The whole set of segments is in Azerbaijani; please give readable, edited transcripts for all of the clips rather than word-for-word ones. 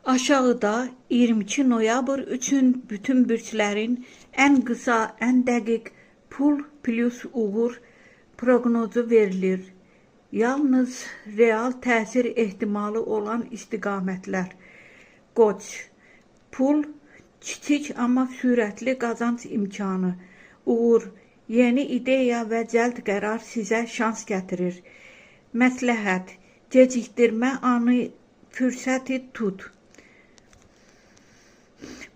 Aşağıda 22 noyabr üçün bütün bürclərin ən qısa, ən dəqiq pul plus uğur proqnozu verilir. Yalnız real təsir ehtimalı olan istiqamətlər. Qoç. Pul, kiçik amma sürətli qazanc imkanı. Uğur, yeni ideya və cəld qərar sizə şans gətirir. Məsləhət, gecikdirmə anı fürsəti tut.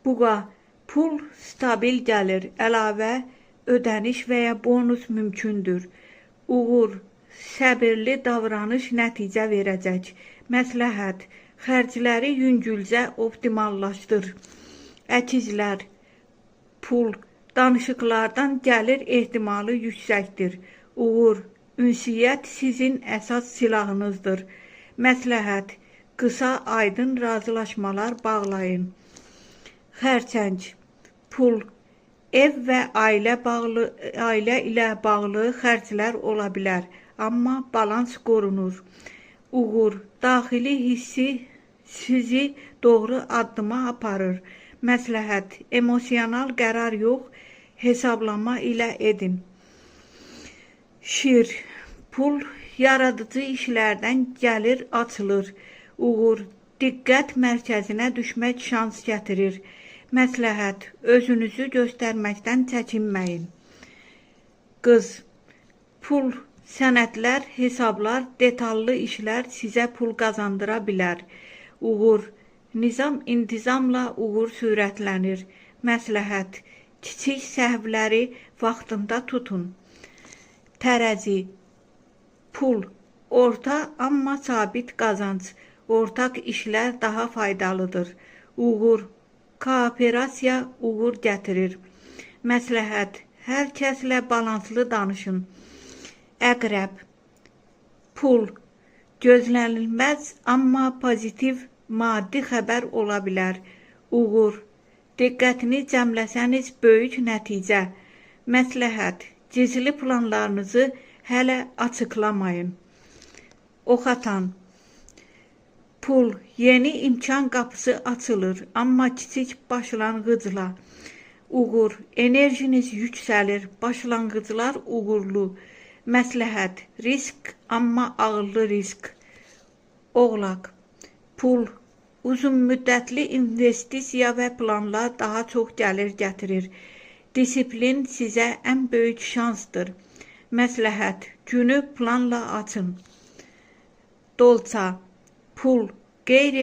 Buğa, pul stabil gəlir, əlavə ödəniş və ya bonus mümkündür. Uğur, səbirli davranış nəticə verəcək. Məsləhət, xərcləri yüngülcə optimallaşdır. Əkizlər, pul, danışıqlardan gəlir ehtimalı yüksəkdir. Uğur, ünsiyyət sizin əsas silahınızdır. Məsləhət, qısa, aydın razılaşmalar bağlayın. Xərçəng, pul, ev və ailə ilə bağlı xərclər ola bilər, amma balans qorunur. Uğur, daxili hissi sizi doğru addıma aparır. Məsləhət, emosional qərar yox, hesablama ilə edin. Şir, pul, yaradıcı işlərdən gəlir, açılır. Uğur, diqqət mərkəzinə düşmək şans gətirir. Məsləhət, özünüzü göstərməkdən çəkinməyin. Qız, pul, sənədlər, hesablar, detallı işlər sizə pul qazandıra bilər. Uğur, nizam intizamla uğur sürətlənir. Məsləhət, kiçik səhvləri vaxtında tutun. Tərəzi, pul, orta amma sabit qazanc, ortaq işlər daha faydalıdır. Uğur, kooperasiya uğur gətirir. Məsləhət, hər kəslə balanslı danışın. Əqrəb, pul, gözlənilməz, amma pozitiv maddi xəbər ola bilər. Uğur, diqqətini cəmləsəniz böyük nəticə. Məsləhət, gizli planlarınızı hələ açıqlamayın. Oxatan, pul, yeni imkan qapısı açılır, amma kiçik başlanğıcla. Uğur, enerjiniz yüksəlir, başlanğıclar uğurlu. Məsləhət, risk, amma ağıllı risk. Oğlaq, pul, uzun müddətli investisiya və planlar daha çox gəlir gətirir. Disiplin sizə ən böyük şansdır. Məsləhət, günü planla açın. Dolça, pul, qeyri